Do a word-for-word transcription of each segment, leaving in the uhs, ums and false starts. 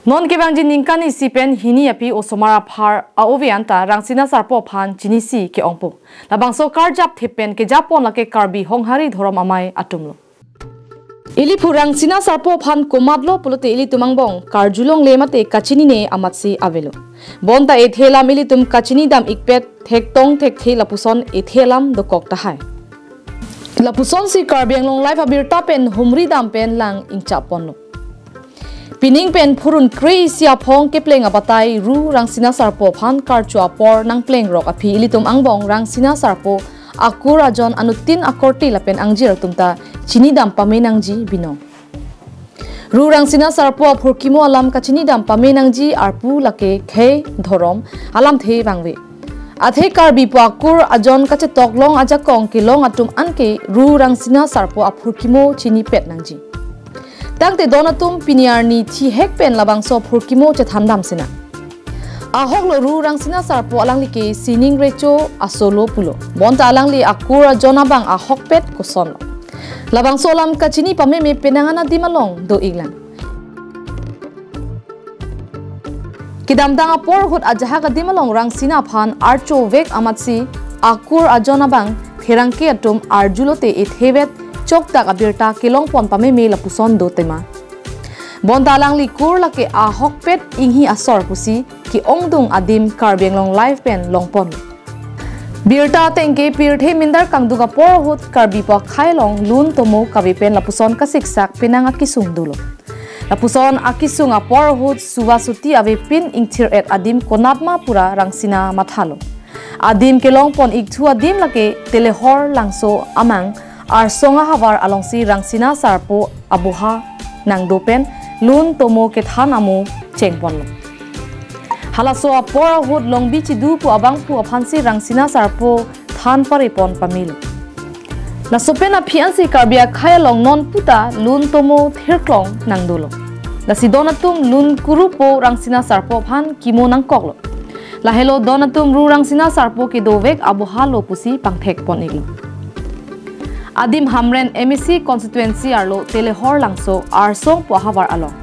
Non kevangji ningkan isi pen hini aphi osomar aphar a-ove anta Rangsina Sarpo aphan chinisi ke-ongpo. Labangso karjap thip pen kejapon lake Karbi Honghari Dhorom Amei atumlo. Iliphu Rangsina Sarpo aphan komatlo pulote ilitum angbong karjulongle mate kachinine amatsi avelo. Bonta ethe alam ilitum kachinidam ikpet thektong thekthe lapuson ethe alam dokok tahai. Lapusonsi Karbi Anglong Live abirta pen humridam pen lang ingchapponlo. Pining pen phurun kre-isi aphong kepleng abatai Ru Rangsina Sarpo aphan karcho apor nangplengrok aphi ilitum angbong Rangsina Sarpo akur ajon anuttin akorte lapen angjir atum ta chinidam pame nangji binong. Ru Rangsina Sarpo aphurkimo alam kachinidam pame nangji arpu lake khei dhorom alamthe vangve. Athe Karbi pu akur ajon kachetok long ajakong kelong atum anke Ru Rangsina Sarpo aphurkimo chinipet nangji. Tangte don atum pini arni thihek pen labangso aphurkimo chethandam sina. Ahoklo Ru Rangsina Sarpo alangli ke sining recho asolo pulo. Bonta alangli akur ajon abang ahokpet kosonlo. Labangso alam kachini pameme penang an adim along do-iklang. Kedamtang apor ahut ajahak adim along Rangsina aphan archovek amatsi akur ajon abang pherangke atum arjulote ethevet choktak abirta kelongpon pameme lapuson do tema. Bonta alangli kur lake ahokpet inghi asor pusi ke-ongdung adim Karbi Anglong Live pen longpon. Birta ateng ke pirthe mindar kangduk apor ahut Karbi pu akhei along lun tomo kave pen lapuson kasiksak penang akisung dolo. Lapuson akisung apor ahut suva suti avepin ingthir-et adim konatma pura Rangsina mathalo. Adim kelongpon ikthu adim lake Telehor Langso amang Arsong ahavar alongsi Rangsina Sarpo aboha nangdo pen lun tomo kethan amo chengponlo. Halaso apor ahut Longbi Chidu pu abangphu aphansi Rangsina Sarpo than parepon pamelo. Laso pen aphi ansi Karbi akhei along non puta lun tomo thirklong nangdolo. Lasi don atum lun kurupo Rangsina Sarpo aphan kimo nangkoklo. Lahelo don atum Ru Rangsina Sarpo kedovek abohalo pusi pangthekpon-iklo. Adim Hamren M A C constituency arlo Telehor Langso Arsong pu ahavar along.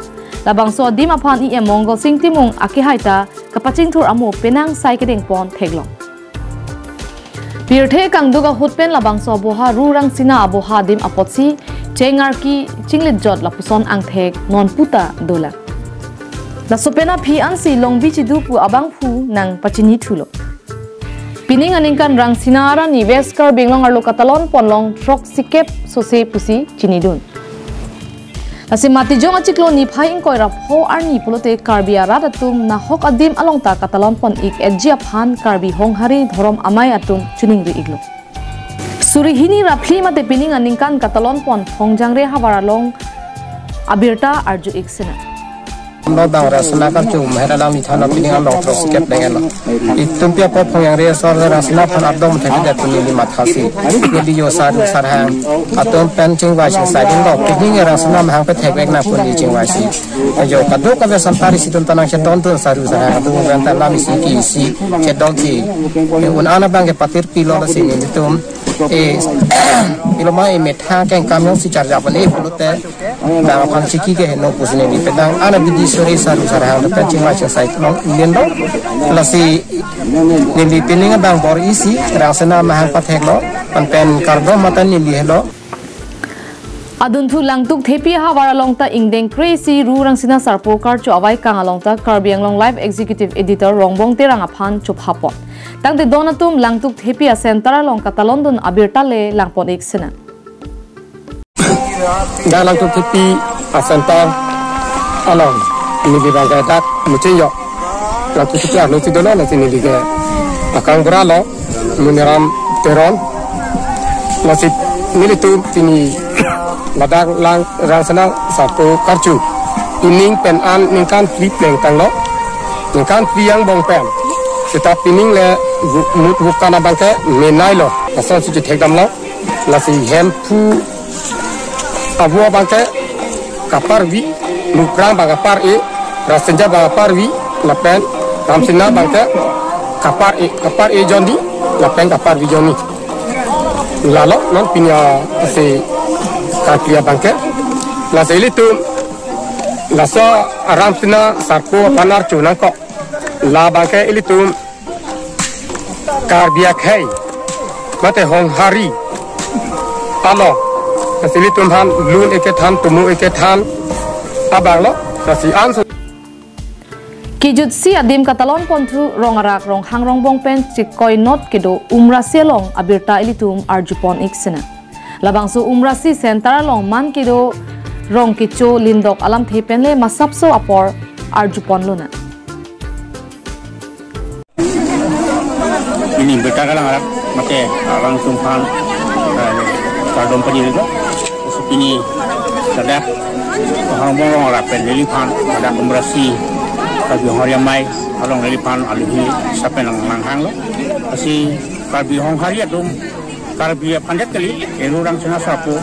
Labangso adim aphan E M Mongol Sing Timung akehai ta kapachingthur amo penang sai kedengpon theklong. Pirthe kangduk ahut pen labangso aboha Ru Rangsina aboha adim apotsi chengarki chinglitjot lapuson angthek non puta dolang. Laso pen aphi ansi Longbi Chidu pu abangphu nangpachinithulo. Pining aningkan Rangsina arani West Karbi Anglong arlo katalon ponlong throksikep sose pusi chinidun. Lasi Matijong achiklo niphai ingkoi ra pho arni pulote Karbi arat atum nahok adim along ta katalon pon-ik-etji aphan Karbi Honghari Dhorom Amei atum choningri-iklo. Suri hini ra phli mate pining aningkan katalon pon Phongjangre havar along abirta arju-ik sina. Lo bang Rangsina karcho ahem alangli than pining along throksikep denglo. Itum pi apo Phongjangre asor Rangsina aphan ardom thekdet pu neli mathasi. Neli yo saru sarhang atum pen chingvai chingsai dinglo. Pining Rangsina mahang pethekvek nang pu neli chingvaisi. Yo kadokave santari si atum ta nangchedondun saru sarhang atum pen ta lam isi ke isi chedonsi. Un-an abang ke patir pilo lasi nelitum. E, iloma e methang kengkam jongsi charjapon-e pulote. Bang aphan chiki ke heno pusi neli pedang ana bidi suri saru sarhang pen chingvai chingsai long ilindo. Lasi neli pining abang bor isi Rangsina mahang patheklo, pen pen kardom mate neli helo. Adunthu Langtuk Thepi havar along ta ingdeng kre-isi Ru Rangsina Sarpo karcho avaikang along ta Karbi Anglong Live Executive Editor Rongbong Terang aphan chophapon. Tangte don atum Langtuk Thepi a-center along katalondun abirta le langpon-ik sina. Dak Langtuk Thepi a-center along neli bang ke dak muching yo. Langtuk Thepi arlo si dolo lasi neli ke akang bura lo Muniram Teron. Lasi nelitum pini ladak lang Rangsina Sarpo karcho ining pen an ningkan phli plengtanglo. Ningkan phli angbong pen seta pining le gu-, mut gup kana bang ke menailo. Lasonsi chethekdamlo. Lasi Hemphu avo abang ke kaparvi, Mukrang abang kapar-e, Rasinja abang kaparvi, lapen Ramsina abang ke kapar-e, kapar-e jonni, lapen kaparvi jonni. Lalo non pini asi karkli abang ke. Lasi ilitum Laso Ramsena Sarpo aphan arju nangkok. Labangke ilitum Karbi akhei mate Honghari along, lasi ilitum aphan lun ekethan, tumu ekethan abang lo, lasi anso. Kejutsi adim katalon ponthu Rongarak Ronghang Rongbong pen chikoi not kedo Umrasi along abirta ilitum arjupon ik sina. Labangso Umrasi center along man kedo rong kecho lindok alamthe penle masapso apor arjupon luna. Pini birta kalang arak mate alangtum aphan, eh, kardom pajirilo. Lasi pini ladak Ronghang Rongbong Rongarak pen neliphan, ladak Umrasi Karbi Honghari Amei along neliphan aluhi sapen nang, nanghanglo. Lasi Karbi Honghari atum, Karbi aphan det kali, Eru Ramsena Sarpo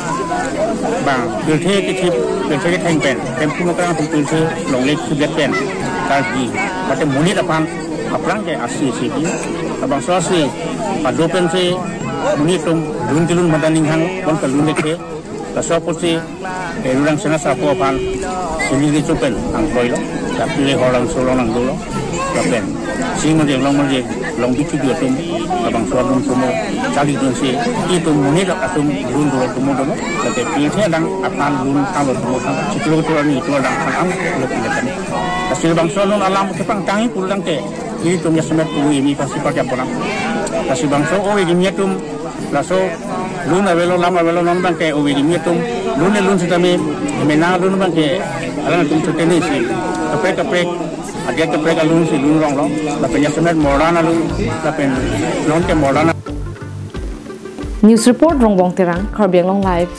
abang pirthe kethip, pirthe ketheng pen, Hemphu Nokrang atum pirthe longle kethipdet pen, Karbi mate monit aphan aphrang ke asi asi di. Labangso asi pado pensi monit atum lun kelun madan ninghang, bon kelun leke. Laso apotsi Eru Ramsena Sarpo aphan sini di chupen angkoi lo. Tapi le horang solong nang dolo. Lapen sing mode long mode long bichu dua atum, labangso alun tumo charlidunsi itum monit atum lun dolo, tumo dolo. Lapen pirthe adang aphan lun tanglo, tumo tang. Chiklo kedo arni itum adang aphan anglo pindahkan. Lasi labangso alun alam kepangtangji pulo tangte, itum jasemet pu imi pasi pakai ponam. Lasi bangso o imi atum laso lun avelo, lam avelo, non abangke o imi atum lun le lun sitame, mena lun abangke alangtum choteni si kaprek kaprek, adia kaprek alun si lun ronglo. Lapen jasemet modern alun, lapen non ke modern. News report, Rongbong Terang, Karbi Anglong Live.